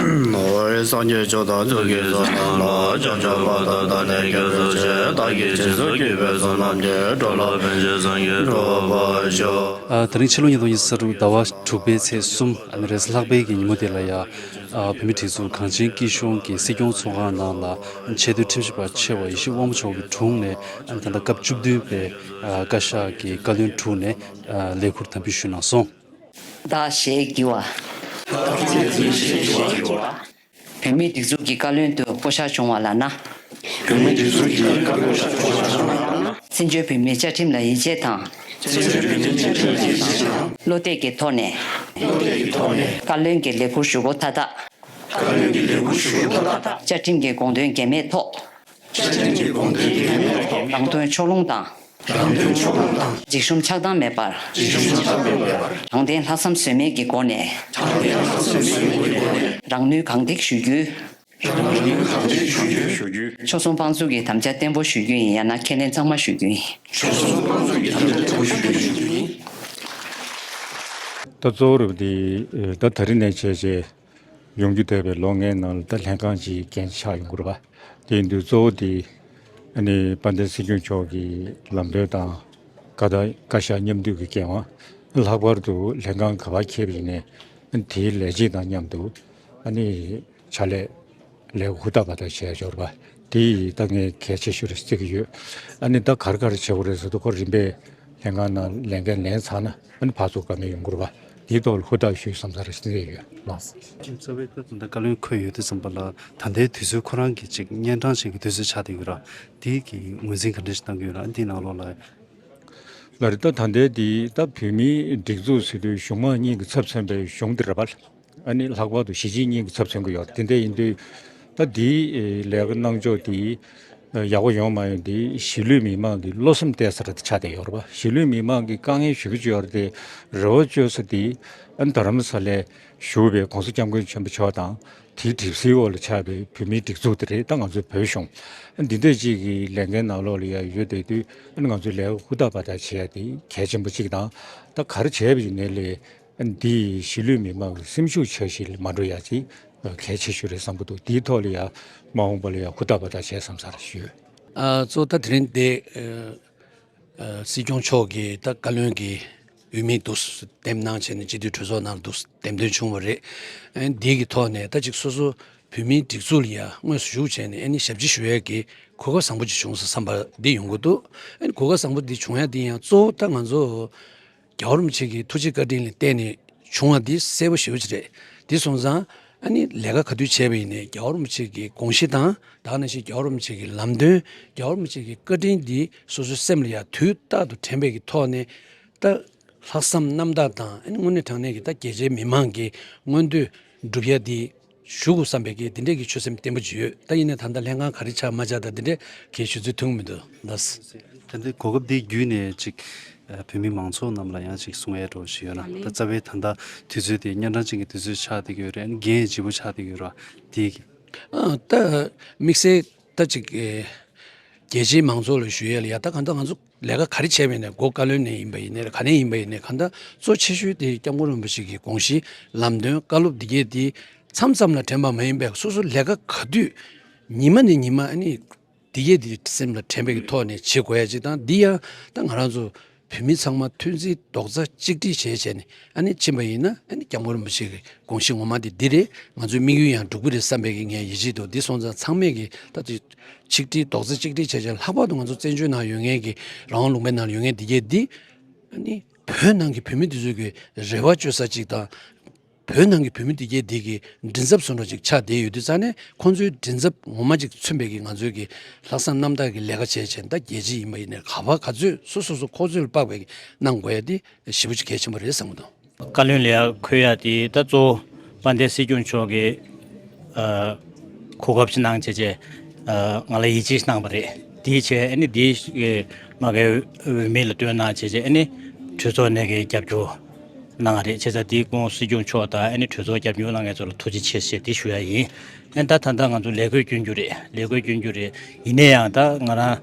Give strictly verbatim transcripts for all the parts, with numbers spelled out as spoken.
ནོར་སངས་རྒྱས་ཆོས་དང་ཚོགས་ཀྱི་བསོད་ནམས་ལ། བྱང་ཆུབ་བར་དུ་བདག་ནི་སྐྱབས་སུ་མཆི། བདག་གིས་སྦྱིན་སོགས་བགྱིས་པའི་བསོད་ནམས་ཀྱིས། འགྲོ་ལ་ཕན་ཕྱིར་སངས་རྒྱས་འགྲུབ་པར་ཤོག་ཨ། དེ་རིང་ཕྱི་ལོ་ཉིས་སྟོང་ཉི་ཤུ་རྩ་དྲུག་ཟླ་བ་དྲུག་པའི་ཚེས་གསུམ། ཨ་ནི་རེས་གཟའ་ལྷག་པའི་གི་ཉིན་མོ་དེ་ལ་ཡ། ཨ། བོད་མིའི་སྒྲིག་འཛུགས་གངས་ཅན་སྐྱིད་གཤོངས་ཀྱི་སྲིད་སྐྱོང་ཚོགས་ཁང་ནང་ལ་ཆེས་མཐོའི་ཁྲིམས་ཞིབ་པ་ཆེ་བ་ཡེ་ཤེས་དབང་མོ་མཆོག་གི་དྲུང་ནས། ཨ་ནི་ད་ལྟ་སྐབས་བཅུ་བདུན་པའི། ཨ། བཀའ་ཤག་གི་བཀའ་བློན་དྲུང་ནས། ཨ། ལས་ཁུར་དམ་འབུལ་ཞུས་གནང་སོང་། བདག་ཞེས་བགྱི་བ། བོད་མིའི་སྒྲིག་འཛུགས་ཀྱི་བཀའ་བློན་དུ་བསྐོ་གཞག་བྱུང་བ་ལགས་ན། བོད་མིའི་སྒྲིག་འཛུགས་ཀྱི་བཀའ་བློན་བསྐོ་གཞག་བྱུང་བ་ལགས་ན། བཙན་བྱོལ་བོད་མིའི་བཅའ་ཁྲིམས་ལ་ཡིད་ཆེས་དང་། བཙན་བྱོལ་བོད་མིའི་བཅའ་ཁྲིམས་ལ་ཡིད་ཆེས་དང་། བློ་གཏད་ཀྱི་ཐོག་ནས། བློ་གཏད་ཀྱི་ཐོག་ནས། བཀའ་བློན་གྱི་ལས་ཁུར་ཞུ་སྒོ་མཐའ་དག་བཀའ་བློན་གྱི་ལས་ཁུར་ཞུ་སྒོ་མཐའ་དག་བཅའ་ཁྲིམས་ཀྱི་དགོངས་དོན་འགལ་མེད་ཐོག་བཅའ་ཁྲིམས་ཀྱི་དགོངས་དོན་འགལ་མེད་ཐོག་རང་དོན་ཕྱོགས་ལྷུང་དང་། རང་དོན་ཕྱོགས་ལྷུང་དང་། འཇིགས་ཞུམ་ཆགས་སྡང་མེད་པར། འཇིགས་ཞུམ་ཆགས་སྡང་མེད་པར། དྲང་བདེན་ལྷག་བསམ་ཟོལ་མེད་ཀྱི་སྒོ་ནས། དྲང་བདེན་ལྷག་བསམ་ཟོལ་མེད་ཀྱི་སྒོ་ནས། རང་ནུས་གང་ཐེག་ཞུ་རྒྱུའི། རང་ནུས་གང་ཐེག་ཞུ་རྒྱུའི། ཆོལ་གསུམ་དཔང་འཛུགས་ཀྱི་དམ་བཅའ་བརྟན་པོ་ཞུ་རྒྱུ་ཡིན། ཡང་ན་ཁས་ལེན་གཙང་མ་ཞུ་རྒྱུ་ཡིན། ཆོལ་གསུམ་དཔང་འཛུགས་ཀྱི་དམ་བཅའ་བརྟན་པོ་ཞུ་རྒྱུ་ཡིན། ད་གཙོ་བོ་རུ་དེ་ད་ད་རིང་ནས་བྱས་རྗེས། ཡོང་རྒྱུ་འདས་པའི་ལོ་ལྔའི་ནང་ལ་ད་ལྷན་ཁང་གཅིག་འགན་ཆགས་ཡོང་གི་རེད་པ། དེ་ཡིན་དུས་གཙོ་བོ་དེ་ཨ་ནི་དཔལ་ལྡན་སྲིད་སྐྱོང་མཆོག་གི་ལམ་སྟོན་དང་། བཀའ་ད་བཀའ་ཤག་མཉམ་འདུས་ཀྱི་འགན་དབང་། ལྷག་པར་དུ་ལྷན་ཁང་ག་པར་འཁེལ་བ་ཡིན་ནའི་ཨ་ནི་དེའི་ལས་བྱེད་དང་མཉམ་དུ་ཨ་ནི་ཕྱག་ལས་ལས་ཀ་ཧུར་ཐག་པ་དག་བྱས་ཡོད་རེད་པ། དེ་ཡིས་ད་ངས་གལ་ཆེ་ཤོས་རེད་བརྩི་གི་ཡོད། ཨ་ནི་ད་ག་རེ་ག་རེ་བྱེད་དགོས་རེད་ཟེར་དུས་ཁོ་རིམ་པས་ལྷན་ཁང་ནང་ལས་འགན་ལེན་ཚར་ན། ཨ་ནི་ཕར་ཚུར་བཀའ་མོལ་ཡོང་གི་རེད་པ། དེའི་ཐོག་ལ་ཧུར་ཐག་ཞུ་བསམ་ཚར་ཟིན་ཡོད་ལགས། ཁྲིམས་རྩ་བའི་ཐོག་ཏུ་ད་བཀའ་བློན་འཁོད་ཡོད་དུས་ཙམ་པ་ལ་ད་ལྟའི་དུས་ཚོད་ཁོ་རང་གི་ཅིག་གཉན་འཕྲང་ཅན་གྱི་དུས་ཚོད་ཆགས་བསྡད་ཡོད་ར། དེའི་གི་ངོས་འཛིན་ག་འདྲ་ཞིག་གནང་གི་ཡོད་ར། འདིའི་ནང་ལོགས་ལ། ལགས་རེད། ད་ད་ལྟའི་འདི་ད་བོད་མིའི་སྒྲིག་འཛུགས་ཟེར་དུས་གཞུང་མང་གཉིས་ཀྱི་ཚབ་མཚོན་པའི་གཞུང་འདི་རེད་པ། ཨ་ནི་ལྷག་པར་དུ་གཞིས་བྱེས་གཉིས་ཀྱི་ཚབ་མཚོན་གྱི་ཡོད་རེད། དེ་འདྲ་ཡིན་དུས་ད་འདིའི་ལས་ཀ་གནང་ཕྱོགས་འདི་ཡག་པོ་ཡོང་མ་ཡོང་འདི་གཞིས་ལུས་མི་མང་གི་བློ་སེམས་གཏད་ས་རེད་ཆགས་བསྡད་ཡོད་རེད་པ། གཞིས་ལུས་མི་མང་གི་དཀའ་ངལ་ཞེ་པོ་ཅིག་ཡོད་རེད་དེ། རེ་བ་བཅོལ་ས་འདི་ཨ་ནི་རྡ་རམ་ས་ལའི་བཞུགས་པའི་༸གོང་ས་༸སྐྱབས་མགོན་ཆེན་པོ་མཆོག་དང་། དེའི་གྲིབ་བསིལ་འོག་ལ་ཆགས་པའི་བོད་མིའི་སྒྲིག་འཛུགས་དེ་རེད། ད་ང་ཚོའི་བོད་གཞུང་འདི་འདྲ་ཅིག་གི་ལས་འགན་ནང་ལོགས་ལ་ཡ་ཡོད་བསྡད་དུས། ཨ་ནི་ང་ཚོའི་ལས་ཀ་ཧུར་ཐག་པ་དག་བྱེད་ཡ་དེ་གལ་ཆེན་པོ་གཅིག་དང་། ད་ག་རེ་བྱས་པ་ཡིན་ནའི་ལས་འདི་གཞིས་ལུས་མི་མང་གི་སེམས་ཤུགས་ཆག་ཤིང་ལ་མ་འགྲོ་ཡ་ཅིག་གལ་ཆེ་ཤོས་རེད་བསམ་གྱི་འདུག་དེའི་ཐོག་ལ་ཡ་མ་འོངས་པ་ལ་ཡ་ཧུར་ཐག་པ་དག་བྱས་བསམ་ས་རེད་ཞུ། ཨ། གཙོ་བོ་ད་དེ་རིང་འདི། ཨ། སྲིད་སྐྱོང་མཆོག་གིས་ད་བཀའ་བློན་གྱི་འོས་མི་འདུག་འདེམས་གནང་བྱས་ནས་སྤྱི་འཐུས་གྲོས་ཚོགས་ནང་ལ་འདུག་འདེམས་ཐོན་བྱུང་བ་རེད། ཨ་ནི་འདི་གི་ཐོག་ནས་ད་ཅིག་སོ་སོ་བོད་མིའི་སྒྲིག་འཛུགས་ལ་ཡ་དངོས་སུ་ཞུགས་བྱས་ནས་ཨ་ནི་ཞབས་ཕྱི་ཞུ་ཡས་ཀྱི་གོ་སྐབས་བཟང་པོ་ཅིག་བྱུང་སོང་བསམ་པ་འདི་ཡོང་གི་འདུག་ཨ་ནི་གོ་སྐབས་བཟང་པོ་འདི་བྱུང་ཡ་འདི་ཡང་གཙོ་བོ་ད་ང་ཚོ་རྒྱལ་བ་རིན་པོ་ཆེ་གི་ཐུགས་རྗེ་བཀའ་དྲིན་ལ་བརྟེན་ནས་བྱུང་བ་འདི་གསལ་པོ་ཞེ་པོ་ཅིག་རེད། འདི་སོང་ཙང་ཨ་ནི་ལས་ཀ་ག་དུས་བྱས་པ་ཡིན་ནའི་རྒྱལ་བ་རིན་པོ་ཆེ་གི་དགོངས་གཞི་དང་། ད་ག་ནང་བཞིན་རྒྱལ་བ་རིན་པོ་ཆེ་གི་ལམ་སྟོན། རྒྱལ་བ་རིན་པོ་ཆེ་གི་བཀའ་དྲིན་འདི་སོ་སོའི་སེམས་ལ་ཡང་དུས་རྟག་ཏུ་དྲན་པའི་གི་ཐོག་ནས། ད་ལྷག་བསམ་རྣམ་དག་དང་། ཨ་ནི་དངོས་གནས་དྲང་གནས་ཀྱི་ད་རྒྱལ་སྤྱིའི་མི་མང་གི་མངོན་འདོད་སྒྲུབ་ཡ་འདི་ཞུ་དགོས་བསམ་པའི་གི་འདི་འདྲས་ཀྱི་ཆོད་སེམས་བརྟན་པོ་ཅིག་ཡོད། ད་ཡིན་ནའི་ད་ལྟ་ལྷན་ཁང་ག་རེ་ཆགས་མ་ཆགས་ད་འདི་འདྲས་གའི་ཞུ་ཚོད་ཐུང་མི་འདུག་ལགས། ད་ལྟའི་གོ་སྐབས་འདི་བརྒྱུད་ནས་ཅིག་ཨ། བོད་མི་མང་ཚོགས་རྣམས་ལ་ཡང་ཅིག་གསུང་ཡས་འདྲ་བོ་ཞིག་ཡོད་ན། ད་རྩ་བའི་ད་ལྟ་དུས་ཚོད་དེ་གཉན་འཕྲང་ཅན་གྱི་དུས་ཚོད་ཆགས་བསྡད་ཀྱི་ཡོད་རེད། འགན་ཡང་ལྗིད་པོ་ཆགས་བསྡད་ཀྱི་ཡོད་རེད་བ། དེ་གི་ཨ། ད་དམིགས་བསལ་ད་ཅིག་ཨེ། རྒྱལ་སྤྱིའི་མང་ཚོགས་ལ་ཞུ་ཡས་ལ་ཡ། ད་གང་ལྟར་ང་ཚོ་ལས་ཀ་ག་རེ་བྱས་པ་ཡིན་ནའི། འགོ་བཀའ་བློན་ནས་ཡིན་པ་ཡིན་ནའི་ག་ནས་ཡིན་པ་ཡིན་ནའི་གང་ལྟར་གཙོ་ཆེ་ཤོས་དེ་སྐྱབས་མགོན་རིན་པོ་ཆེ་གི་དགོངས་གཞི། ལམ་སྟོན། བཀའ་སློབ་འདི་གས་དེ་མཚམས་མཚམས་ལ་དྲན་པ་མ་ཡིན་པའི་སོ་སོ་ལས་ཀ་ག་དུས་ཉི་མ་ནས་ཉི་མ་ཨ་ནི། འདི་གས་འདི་སེམས་ལ་དྲན་པའི་གི་ཐོག་ནས་བྱེད་དགོས་ཡ་ཅིག་དང་། འདི་ཡང་ད་ང་རང་ཚོ་བོད་མི་ཚང་མ་མཐུན་སྒྲིལ་རྡོག་རྩ་གཅིག་སྒྲིལ་བྱས་བྱས་ནས་ཨ་ནི་ཕྱིན་པ་ཡིན་ན། ཨ་ནི་སྐྱབས་མགོན་རིན་པོ་ཆེ་གི་དགོངས་གཞི་ངོ་མ་འདི་འདི་རེད། ང་ཚོའི་དམིགས་ཡུལ་ཡང་འགྲུབ་གི་རེད་བསམ་པའི་གི་ངས་ཡིད་ཆེས་འདུག་འདི་སོང་ཙང་ཚང་མས་གི་ད་དེ་ཆིག་སྒྲིལ་རྡོག་རྩ་གཅིག་སྒྲིལ་བྱས་བྱས། ལྷག་པར་དུ་ང་ཚོ་བཙན་བྱོལ་ནང་ཡོད་མཁན་གི་རང་དབང་ལུང་པའི་ནང་ཡོད་མཁན་འདི་གས་འདི་ཨ་ནི་བོད་ནང་གི་བོད་མི་འདི་ཚོའི་གི་རེ་བ་བཅོལ་ས་ཅིག་དང་། བོད་ནང་གི་བོད་མི་དེ་གས་དེ་གི་མགྲིན་ཚབ་བཟོ་འདྲ་ཅིག་ཆགས་བསྡད་ཡོད་དུས་ཙང་ནས། ཁོང་ཚོའི་མགྲིན་ཚབ་ངོ་མ་ཅིག་མཚོན་པའི་གི་ང་ཚོའི་གི་ལྷག་བསམ་རྣམ་དག་གི་ལས་ཀ་བྱས་བྱས། ད་རྒྱལ་སྤྱི་ཡིན་པ་ཡིན་ནའི་ག་པར་ག་ཚོད་སོ་སོ་སོ་ཁོ་ཚོས་ལ་དཔག་པའི་གི་གནང་དགོས་ཡ་དེ་ཞེ་པོ་ཅིག་གལ་ཆེན་པོ་རེད་བསམ་གི་འདུག་བཀའ་བློན་ལ་ཡ་འཁོད་ཡ་དེ་ད་གཙོ་བོ་དཔལ་ལྡན་སྲིད་སྐྱོང་མཆོག་གིས་ཨ་གོ་སྐབས་ཤིག་གནང་བྱས་བྱས། ཨ་ང་ལ་ཡིད་ཆེས་གནང་བ་རེད། དེའི་ཆེད་ཨ་ནི་དེའི་མ་གའི་འོས་མི་ལ་བཏོན་གནང་བྱས་བྱས། ཨ་ནི་གྲོས་ཚོགས་ནས་གི་རྒྱབ་སྐྱོར་གནང་བ་རེད། བྱས་ཙང་དེའི་སྐོར་སྲིད་སྐྱོང་མཆོག་དང་ཨ་ནི་གྲོས་ཚོགས་རྒྱབ་སྐྱོར་གནང་མཁན་ཚོ་ལ་ཐུགས་རྗེ་ཆེ་ཞེས་དེ་ཞུ་ཡ་ཡིན། ཨ་ནི་ད་ད་ལྟ་ང་ཚོ་ལས་བགོས་སྐྱོན་རྒྱུ་རེད། ལས་བགོས་སྐྱོན་རྒྱུ་རེད། ཡིན་ན་ཡང་ད་ང་རང་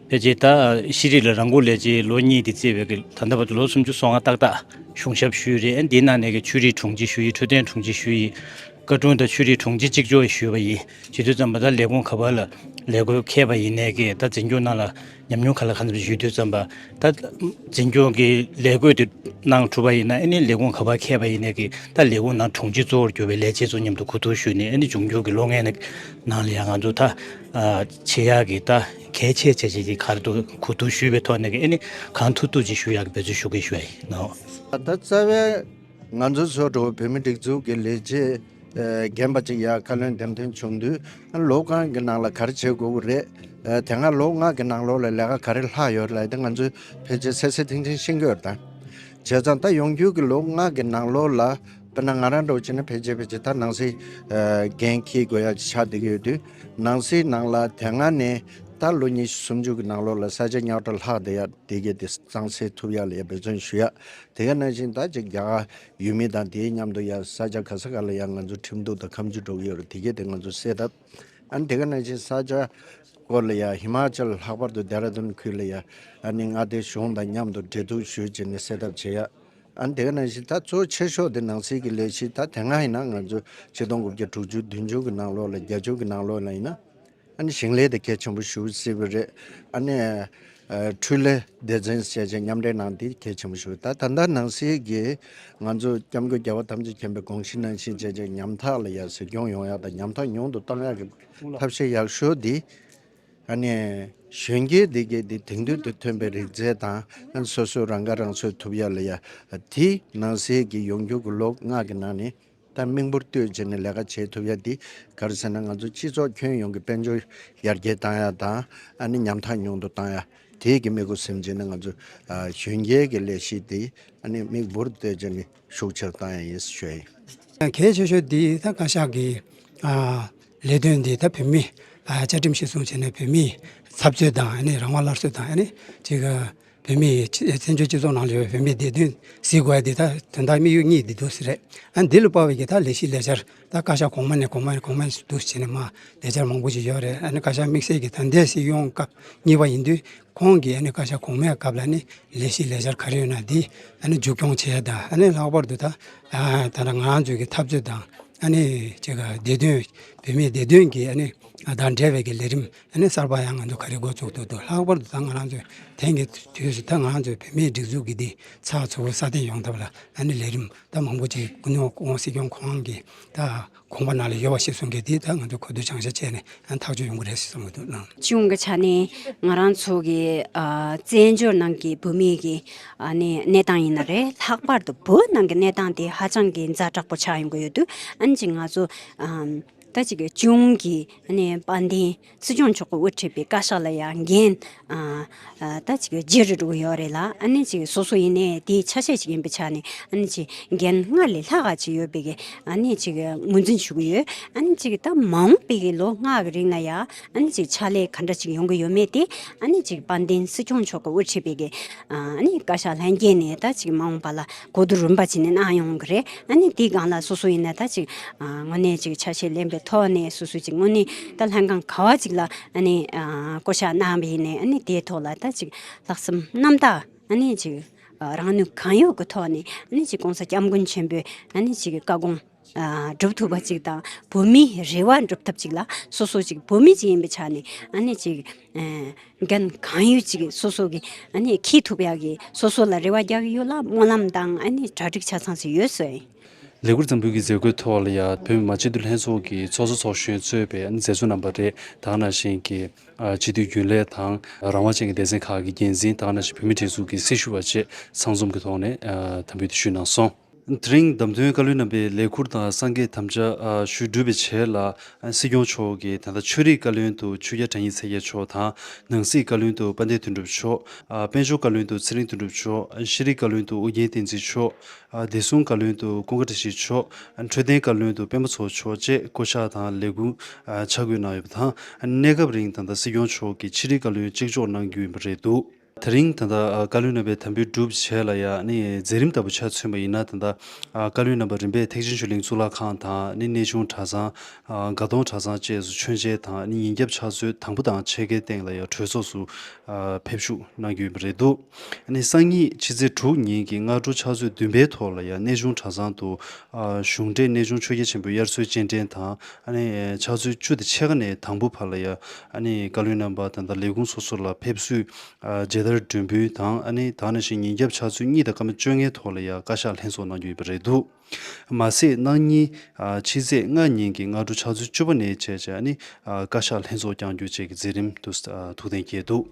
ཕལ་ཆེར་ད་ཤེས་རིག་ལ་རང་འགུལ་ལས་བྱེད་ལོ་གཉིས་དེ་བརྩིས་པའི་གི་ད་ལྟ་བར་དུ་ལོ་སུམ་ཅུ་སོ་ལྔ་ཏག་ཏག་གཞུང་ཞབས་ཞུས་རེད། ཨ་ནི་དེའི་ནང་ནས་གི་ཆོས་རིག་དྲུང་ཆེ་ཞུས་ཡིན། འཕྲོད་བསྟེན་དྲུང་ཆེ་ཞུས་ཡིན། བཀའ་དྲུང་དང་ཆོས་རིག་དྲུང་ཆེ་གཅིག་ལྕོགས་ཞུས་པ་ཡིན། ཞུ་དུས་ཙམ་པ་ད་ལས་ཁུངས་ག་པ་ལ་ལས་ཁུངས་ཁེལ་པ་ཡིན་ནའི་གི་ད་འཛིན་སྐྱོང་ནང་ལ་ཉམས་མྱོང་ག་ལ་གང་འཚམ་ཞུ་དུས་ཙམ་པ་ད་འཛིན་སྐྱོང་གི་ལས་བགོས་དེ་གནང་གྲུབ་པ་ཡིན་ན་ཨ་ནི་ལས་ཁུངས་ག་པ་ཁེལ་པ་ཡིན་ནའི་གི་ད་ལས་ཁུངས་ནང་དྲུང་ཆེ་གཙོ་བོར་གྱུར་པའི་ལས་བྱེད་ཚོ་མཉམ་དུ་གོ་བསྡུར་ཞུས་ནས་ཨ་ནི་འབྱུང་འགྱུར་གྱི་ལོ་ལྔའི་ནང་ལ་ཡང་ང་ཚོ་ད་ཆེད་ཡག་གི་ད་གལ་ཆེ་ཆེ་ཆེ་གི་ག་རེ་འདུག་གོ་བསྡུར་ཞུས་པའི་ཐོག་ནས་གི་ཨ་ནི་གང་ཐུབ་ཐུབ་ཅིག་ཞུ་ཡག་གི་འབད་བརྩོན་ཞུ་གི་ཞུ་ཡ་ཡིན་ནོ། ད་རྩ་བའི་ང་ཚོ་ཚོ་འགྲོ་བོད་མི་སྒྲིག་འཛུགས་ཀྱི་ལས་བྱེད་ཨ་རྒན་པ་ཅིག་ཡར་བཀའ་བློན་འདེམས་ཐོན་བྱུང་དུས་ཨ་ལོ་གང་གི་ནང་ལ་ག་རེ་བྱེད་དགོས་ཀྱི་རེད། ཨ་དེ་སྔ་ལོ་ལྔ་གི་ནང་ལོགས་ལ་ལས་ཀ་ག་རེ་ལྷག་ཡོད་རེད་ལབ་དེ་ང་ཚོས་ཕལ་ཆེར་གསལ་གསལ་ཐིང་ཐིང་ཤེས་ཀྱི་ཡོད་རེད་ད། བྱས་ཙང་ད་ཡོང་རྒྱུ་གི་ལོ་ལྔ་གི་ནང་ལོགས་ལ་དཔེར་ན་ང་རང་འདྲ་བོ་བྱས་ན་ཕལ་ཆེར་ཕལ་ཆེར་ད་ནང་སྲིད་ཨ་འགན་འཁྱེར་དགོས་ཡ་ཆགས་བསྡད་ཀྱི་ཡོད་དུས་ནང་སྲིད་ནང་ལ་དེ་སྔ་ནས་ད་ལོ་ཉི་ཤུ་སུམ་ཅུ་གི་ནང་ལོགས་ལ་ས་ཆ་རྙོག་དྲ་ལྷག་བསྡད་ཡ་དེ་གས་དེ་གཙང་སེལ་ཐུབ་ཡ་ལ་ཡ་འབད་བརྩོན་ཞུ་ཡ། དེ་ག་ནང་བཞིན་ད་ཅིག་རྒྱ་གར་ཡུལ་མི་དང་དེའི་མཉམ་དུ་ཡང་ས་ཆ་ག་ས་ག་ལ་ཡང་ང་ཚོ་ཁྲིམས་གཏུག་དང་ཁ་མཆུ་འགྲོ་གི་ཡོད་རེད། དེ་གས་དེ་ང་ཚོ་སེལ་ཐབས། ཨ་ནི་དེ་ག་ནང་བཞིན་ས་ཆ་སྐོར་ལ་ཡང་ཧི་མ་ཅལ་ལྷག་པར་དུ་ལྡེ་ར་ལྡུན་ཁུལ་ལ་ཡང་ཨ་ནི་མངའ་སྡེ་གཞུང་དང་མཉམ་དུ་འབྲེལ་གཏུག་ཞུས་བྱས་ནས་སེལ་ཐབས་བྱེད་ཡ། ཨ་ནི་དེ་ག་ནང་བཞིན་ད་གཙོ་ཆེ་ཤོས་དེ་ནང་སྲིད་ཀྱི་ལས་གཞི་ད་དེ་སྔ་ཡིན་ན་ང་ཚོ་ཆིག་སྟོང་དགུ་བརྒྱ་དྲུག་ཅུ་བདུན་ཅུ་གི་ནང་ལོགས་ལ་བརྒྱད་ཅུ་གི་ནང་ལོགས་ལ་ཡིན་ན། ཨ་ནི་ཞིང་ལས་དེ་གལ་ཆེན་པོ་ཞེ་པོ་བརྩི་བ་རེད། ཨ་ནི་ཨ་འཕྲུལ་ལས་སྡེ་ཚན་བྱས་བྱས་མཉམ་འབྲེལ་གནང་དེ་གལ་ཆེན་པོ་ཞེ་པོ། ད་ད་ལྟ་ནང་སྲིད་ཀྱིས་ང་ཚོ་སྐྱབས་མགོན་རྒྱལ་བ་ཐམས་ཅད་མཁྱེན་པའི་དགོངས་གཞི་ནང་བཞིན་བྱས་བྱས་ཉམ་ཐག་ལ་ཡ་གཟིགས་སྐྱོང་ཡོང་ཡག་དང་ཉམ་ཐག་ཉུང་དུ་གཏོང་ཡག་གི་ཐབས་ཤེས་ཡག་ཤོས་འདི་ཨ་ནི་གཞོན་སྐྱེས་འདི་གས་འདི་དེང་དུས་དུ་ཐོན་པའི་རིག་རྩལ་དང་ཨ་ནི་སོ་སོས་རང་ཁ་རང་གསོ་ཐུབ་ཡག་ལ་ཡ་དེ་ནང་སྲིད་ཀྱི་ཡོང་རྒྱུ་གི་ལོ་ལྔ་གི་ནང་ནས། ད་མིག་འབུར་གཏོད་བྱས་ནས་ལས་ཀ་བྱེད་ཐུབ་ཡ་འདི་ག་རེ་ཟེར་ན་ང་ཚོ་སྤྱི་ཚོགས་ཁྱོན་ཡོངས་ཀྱི་དཔལ་འབྱོར་ཡར་རྒྱས་བཏང་ཡ་དང་ཨ་ནི་ཉམ་ཐག་ཉུང་དུ་བཏང་ཡ་དེ་གི་དམིགས་སུ་བཟུང་བྱས་ནས་ང་ཚོ་ཨ་གཞོན་སྐྱེས་ཀྱི་ལས་གཞི་འདི་ཨ་ནི་མིག་འབུར་གཏོད་བྱས་ནས་ཤུགས་ཆེར་བཏང་ཡ་ཡིན་ཞུ་ཡ་ཡིན། གལ་ཆེ་ཤོས་འདི་ད་བཀའ་ཤག་གི་ཨ་ལས་དོན་འདི་ད་བོད་མི་ཨ་བཅའ་ཁྲིམས་གཞིར་བཟུང་བྱས་ནས་བོད་མིའི་འཐབ་རྩོད་དང་ཨ་ནི་རང་དབང་སླར་གསོ་དང་ཨ་ནི་ཅིག་བོད་མིའི་སྤྱི་བཙན་བྱོལ་སྤྱི་ཚོགས་ནང་ལ་ཡོད་པའི་བོད་མིའི་བདེ་དོན་གཟིགས་དགོས་ཡ་འདི་ད་དོན་དག་དམིགས་ཡུལ་གཉིས་འདི་འདུག་ཟེར་རེད། ཨ་འདི་ལ་དཔག་པའི་གི་ད་ལས་གཞི་ལས་འཆར་ད་བཀའ་ཤག་གོང་མ་ནས་གོང་མ་ནས་གོང་མ་འདུག་བྱས་ནས་མ་ལས་འཆར་མང་པོ་ཞིག་ཡོད་རེད། ཨ་ནི་བཀའ་ཤག་དམིགས་བསལ་གྱི་ད་ལྟའི་སྲིད་སྐྱོང་སྐབས་གཉིས་པ་ཡིན་དུས་ཁོང་གིས་ཨ་ནི་བཀའ་ཤག་གོང་མའི་སྐབས་ལ་ནི་ལས་གཞི་ལས་འཆར་ག་རེ་ཡོད་ན་འདི་ཨ་ནི་མཇུག་སྐྱོང་བྱེད་ཡ་དང་ཨ་ནི་ལྷག་པར་དུ་ད་ད་ལྟ་ང་རང་ཚོའི་གི་འཐབ་རྩོད་དང་ཨ་ནི་ཅིག་བདེ་དོན་བོད་མིའི་བདེ་དོན་གྱི་ཨ་ནི་དང་འབྲེལ་བའི་གི་ལས་རིམ། ཨ་ནི་གསར་པ་ཡང་ང་ཚོ་ག་རེ་འགོ་བཙུགས་འདུག་འདུག་ལྷག་པར་དུ་ད་ང་རང་ཚོའི་དེང་གི་དུས་སུ་ད་ང་རང་ཚོའི་བོད་མིའི་སྒྲིག་འཛུགས་ཀྱི་འདི་ཚགས་ཚུད་པོ་སྲ་བརྟན་ཡོང་ཐབས་ལ་ཨ་ནི་ལས་རིམ་ད་མང་པོ་ཅིག་སྐུ་ངོ་སྐུ་ངོ་སྲིད་སྐྱོང་ཁོང་གི་ད་དགོངས་པ་ནང་ལ་ཡོད་པ་ཞིག་གསུང་གི་འདི་ད་ང་ཚོ་གོ་བསྡུར་བྱང་ཤ་བྱས་ནས་ཨ་ཐག་གཅོད་ཡོང་གི་རེད་ཟེར་བསམ་གྱི་འདུག་ལགས། སྤྱི་ཡོངས་ཀྱི་ཆ་ནས་ང་རང་ཚོ་གི་ཨ་བཙན་བྱོལ་ནང་གི་བོད་མིའི་གི་ཨ་ནི་གནས་སྟངས་ཡིན་ན་རེད། ལྷག་པར་དུ་བོད་ནང་གི་གནས་སྟངས་དེ་ཧ་ཅང་གི་ཛ་དྲག་པོ་ཆགས་ཡོང་གི་ཡོད་དུས་ཨ་ནི་ཅིག་ང་ཚོ་ཨ། ད་ཅིག་གི་སྤྱི་ཡོངས་ཀྱི་ཨ་ནི་དཔལ་ལྡན་སྲིད་སྐྱོང་མཆོག་གིས་དབུ་ཁྲིད་པའི་བཀའ་ཤག་ལ་ཡང་འགན་ཨ་ཨ་ད་ཅིག་གི་བརྗེ་རུ་འགྲོ་གི་ཡོད་རེད་ལ། ཨ་ནི་ཅིག་སོ་སོ་ཡིན་ནའི་དེའི་ཆ་ཤས་ཅིག་ཡིན་པའི་ཆ་ནས་ཨ་ནི་ཅིག་འགན་སྔར་ལས་ལྷག་ག་ཅིག་ཡོད་པའི་གི་ཨ་ནི་ཅིག་ངོས་འཛིན་ཞུ་གི་ཡོད། ཨ་ནི་ཅིག་ད་མ་འོངས་པའི་གི་ལོ་ལྔ་གི་རིང་ལ་ཡང་ཨ་ནི་ཅིག་ཕྱག་ལས་ག་འདྲ་ཅིག་ཡོང་གི་ཡོད་མེད་དེ་ཨ་ནི་ཅིག་དཔལ་ལྡན་སྲིད་སྐྱོང་མཆོག་གིས་དབུ་ཁྲིད་པའི་གི་ཨ་ནི་བཀའ་ཤག་ལྷན་རྒྱས་ནས་ད་ཅིག་མ་འོངས་པ་ལ་གོ་བསྡུར་རིམ་པ་བྱས་ནས་གནང་ཡོང་གི་རེད། ཨ་ནི་དེའི་སྒང་ལ་སོ་སོ་ཡིན་ན་ད་ཅིག་ཨ་དངོས་གནས་ཅིག་ཆ་ཤས་ལེན་པའི་ཐོག་ནས་སོ་སོ་ཅིག་དངོས་གནས་ད་ལྷན་ཁང་ག་བ་ཅིག་ལ་ཨ་ནི་ཨ་བསྐོ་བཞག་གནང་བ་ཡིན་ནའི་ཨ་ནི་དེའི་ཐོག་ལ་ད་ཅིག་ལྷག་བསམ་རྣམ་དག་ཨ་ནི་ཅིག་ཨ་རང་ནུས་གང་ཡོད་ཀྱི་ཐོག་ནས་ཨ་ནི་ཅིག་༸གོང་ས་༸སྐྱབས་མགོན་ཆེན་པོའི་ཨ་ནི་ཅིག་བཀའ་དགོངས་ཨ་སྒྲུབ་ཐུབ་པ་ཅིག་དང་བོད་མིའི་རེ་བ་སྒྲུབ་ཐབས་ཅིག་ལ་སོ་སོ་ཅིག་བོད་མི་ཅིག་ཡིན་པའི་ཆ་ནས་ཨ་ནི་ཅིག་ཨ་འགན་གང་ཡོད་ཅིག་སོ་སོ་གི་ཨ་ནི་འཁྱེར་ཐུབ་ཡག་གི་སོ་སོ་ལ་རེ་བ་རྒྱག་གི་ཡོད་ལ་སྨོན་ལམ་དང་ཨ་ནི་གྲ་སྒྲིག་ཆ་ཚང་ཞིག་ཡོད་ཟེར། ལས་འཁུར་འཛམ་བུའི་གི་མཛད་སྒོའི་ཐོག་ལ་ཡང་བོད་མི་མང་སྤྱི་འཐུས་ལྷན་ཚོགས་ཀྱི་ཚོགས་གཙོ་ཚོགས་གཞོན་གཙོས་པའི་མཛད་གཙོ་རྣམ་པ་རེད། ད་ག་ནང་བཞིན་གྱི་ཨ་སྤྱི་འཐུས་རྒྱུན་ལས་དང་རང་དབང་ཅན་གྱི་སྡེ་ཚན་ཁག་གི་འགན་འཛིན། ད་ག་ནང་བཞིན་བོད་མིའི་སྒྲིག་འཛུགས་ཀྱི་སྲི་ཞུ་བ་བཅས་ཚང་འཛོམས་ཀྱི་ཐོག་ནས་ཨ་དམ་འབུལ་དེ་ཞུས་གནང་སོང་། དེ་རིང་བདམས་ཐོན་བཀའ་བློན་རྣམ་པའི་ལས་འཁུར་དང་སངས་རྒྱས་དམ་བཅའ་ཨ་ཞུ་གྲུབ་པའི་རྗེས་ལ་ཨ་སྲིད་སྐྱོང་མཆོག་གིས་ད་ལྟ་ཆོས་རིག་བཀའ་བློན་དུ་ཆོས་རྒྱལ་དྲང་ཡིག་ཚེ་རྒྱལ་མཆོག་དང་། ནང་སྲིད་བཀའ་བློན་དུ་དཔལ་ལྡན་དོན་གྲུབ་མཆོག་ཨ་དཔལ་འབྱོར་བཀའ་བློན་དུ་ཚེ་རིང་དོན་གྲུབ་མཆོག་ཤེས་རིག་བཀའ་བློན་དུ་ཨུ་རྒྱན་བསྟན་འཛིན་མཆོག་ཨ་བདེ་སྲུང་བཀའ་བློན་དུ་ཀུན་དགའ་བཀྲ་ཤིས་མཆོག་འཕྲོད་བསྟེན་བཀའ་བློན་དུ་སྤེན་པ་ཚེ་རིང་མཆོག་བཅས་བསྐོ་གཞག་དང་ལས་འཁུར་ཨ་ཆ་བགོས་གནང་ཡོད་པ་དང་། གནས་སྐབས་རིང་ད་ལྟ་སྲིད་སྐྱོང་མཆོག་གིས་ཕྱི་དྲིལ་བཀའ་བློན་གཅིག་ལྕོགས་གནང་རྒྱུ་ཡིན་པ་རེད་འདུག། དེ་རིང་ད་ལྟ་ཨ་བཀའ་བློན་རྣམ་པས་དམ་འབུལ་གྲུབ་བྱས་ལ་ཡ་ཨ་ནི་མཛད་རིམ་ལྟ་བུ་ཆ་མཚོན་པ་ཡིན་ན། ད་ལྟ་ཨ་བཀའ་བློན་རྣམ་པ་རིམ་པས་ཐེག་ཆེན་ཆོས་གླིང་གཙུག་ལག་ཁང་དང་ཨ་ནི་གནས་ཆུང་གྲྭ་ཚང་། ཨ་དགའ་གདོང་གྲྭ་ཚང་བཅས་སུ་མཆོད་མཇལ་དང་ཨ་ནི་ཉིན་རྒྱབ་ཕྱག་ཚོད་དང་པོ་དང་ཕྱེད་ཀའི་སྟེང་ལ་ཡ་གྲོས་ཚོགས་སུ་ཨ་ཕེབས་བཞུགས་གནང་རྒྱུ་ཡིན་པ་རེད་འདུག་ཨ་ནི་སང་ཉིན་ཕྱི་ཚེས་དྲུག་ཉིན་གྱི་སྔ་དྲོ་ཕྱག་ཚོད་བདུན་པའི་ཐོག་ལ་ཡ་གནས་ཆུང་གྲྭ་ཚང་དུ་ཨ་གཞུང་འབྲེལ་གནས་ཆུང་ཆོས་རྒྱལ་ཆེན་པོའི་དབྱར་གསོལ་སྤྱན་འདྲེན་དང་། ཨ་ནི་ཕྱག་ཚོད་བཅུ་དང་ཕྱེད་ཀ་ནས་དང་པོ་བར་ལ་ཡ་ཨ་ནི་བཀའ་བློན་རྣམ་པ་དང་ད་ལས་ཁུངས་སོ་སོ་ལ་ཕེབས་བསུའི་ཨ་མཇལ་དར་སྒྲོན་འབུལ་དང་། ཨ་ནི་ད་ནང་བཞིན་ཉིན་རྒྱབ་ཕྱག་ཚོད་གཉིས་དང་སྐར་མ་བཅོ་ལྔའི་ཐོག་ལ་ཡ་བཀའ་ཤག་ལྷན་ཚོགས་གནང་རྒྱུ་ཡིན་པ་རེད་འདུག་མ་ཟད་གནངས་ཉིན་ཨ་ཕྱི་ཚེས་ལྔ་ཉིན་གྱི་སྔ་དྲོ་ཕྱག་ཚོད་བཅུ་པ་ནས་བྱས་བྱས་ཨ་ནི་ཨ་བཀའ་ཤག་ལྷན་ཚོགས་བསྐྱང་རྒྱུ་བཅས་ཀྱི་མཛད་རིམ་དུ་ཨ་ཐུགས་གཏན་འཁེལ་འདུག